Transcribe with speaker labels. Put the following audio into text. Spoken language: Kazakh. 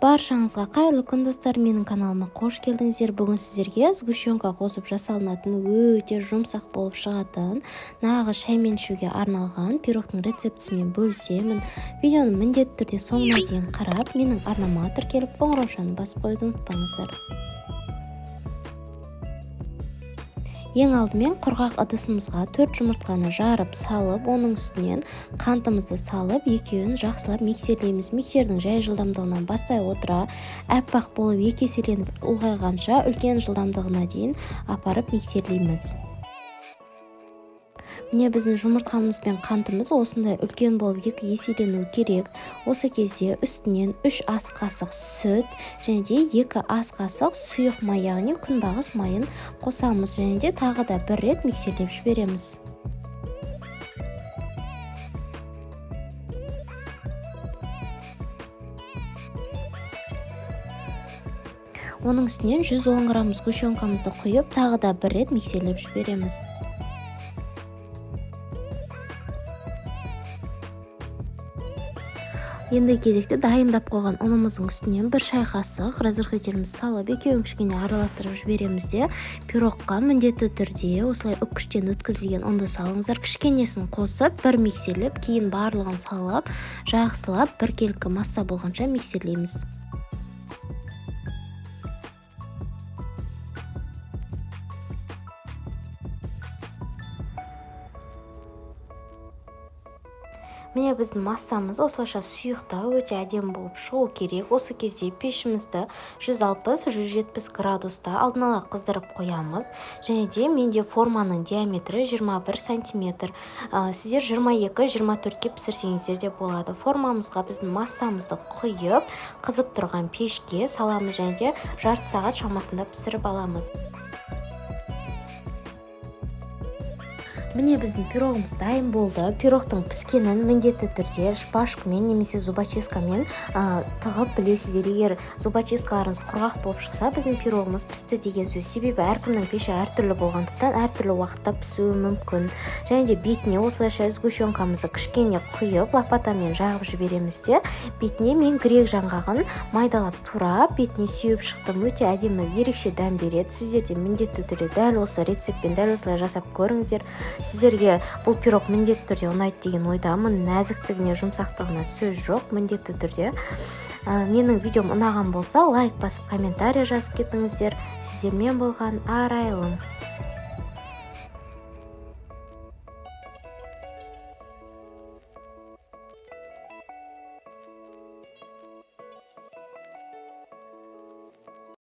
Speaker 1: Баршаңызға қайырлы күн, достар! Менің каналыма қош келдіңіздер. Бүгін сіздерге сгущенка қосып жасалынатын, өте жұмсақ болып шығатын, нағыз шаймен ішуге арналған пирогтың рецептісімен бөлісемін. Видеоны міндетті түрде соңына дейін қарап, менің арнама тіркеліп, қоңыраушаны басып қоюды ұмытпаңыздар. Ең алдымен құрғақ ыдысымызға 4 жұмыртқаны жарып салып, оның үстінен қантымызды салып, екеуін жақсылап миксерлейміз. Миксердің жай жылдамдығынан бастай отыра, аппақ болып екі еселеніп ұлғайғанша, үлкен жылдамдығына дейін апарып миксерлейміз. Міне, біздің жұмыртқамыз бен қантымыз осындай үлкен болып екі еселену керек. Осы кезде үстінен 3 ас қасық сүт және де 2 ас қасық сұйық май, яғни күнбағыс майын қосамыз және де тағы да бір рет миксерлеп жібереміз. Оның үстінен 110 грамм сгущенкамызды құйып, тағы да бір рет миксерлеп жібереміз. Енді кезекте дайындап қойған ұнымыздың үстінен 1 шай қасық разрыхлителімізді салып, екеуін кішкене араластырып жібереміз де, пирогқа міндетті түрде осылай үккіштен өткізілген ұнды салыңыздар. Кішкенесін қосып, бір миксерлеп, кейін барлығын салып, жақсылап біркелкі масса болғанша миксерлейміз. Міне, біздің массамыз осылайша сұйықтау, өте әдемі болып шығу керек. Осы кезде пешімізді 160-170 градуста алдын ала қыздырып қоямыз. Және де менде форманың диаметрі 21 сантиметр. Сіздер 22-24-ке пісірсеңіздер де болады. Формамызға біздің массамызды құйып, қызып тұрған пешке саламыз және де жарты сағат шамасында пісіріп аламыз. Міне, біздің пирогымыз дайын болды. Пирогтың піскенін міндетті түрде шпажкамен немесе зубочисткамен тығып білесіздер. Егер зубочисткаларыңыз құрғақ болып шықса, біздің пирогымыз пісті деген сөз. Себебі әркімнің пеші әртүрлі болғандықтан, әртүрлі уақытта пісуі мүмкін. Және де бетіне осылайша сгущенкамызды кішкене құйып, лопатамен жағып жібереміз де, бетіне мен грек жаңғағын майдалап турап, бетіне сеуіп шықтым. Өте әдемі, ерекше дәм береді. Сіздер де міндетті түрде дәл осы рецептпен дәл осылай жасап көріңіздер. Сіздерге бұл пирог міндетті түрде ұнайды деген ойдамын. Нәзіктігіне, жұмсақтығына сөз жоқ. Міндетті түрде менің видеом ұнаған болса, лайк басып, комментарий жазып кетіңіздер. Сіздермен болған Арайлым.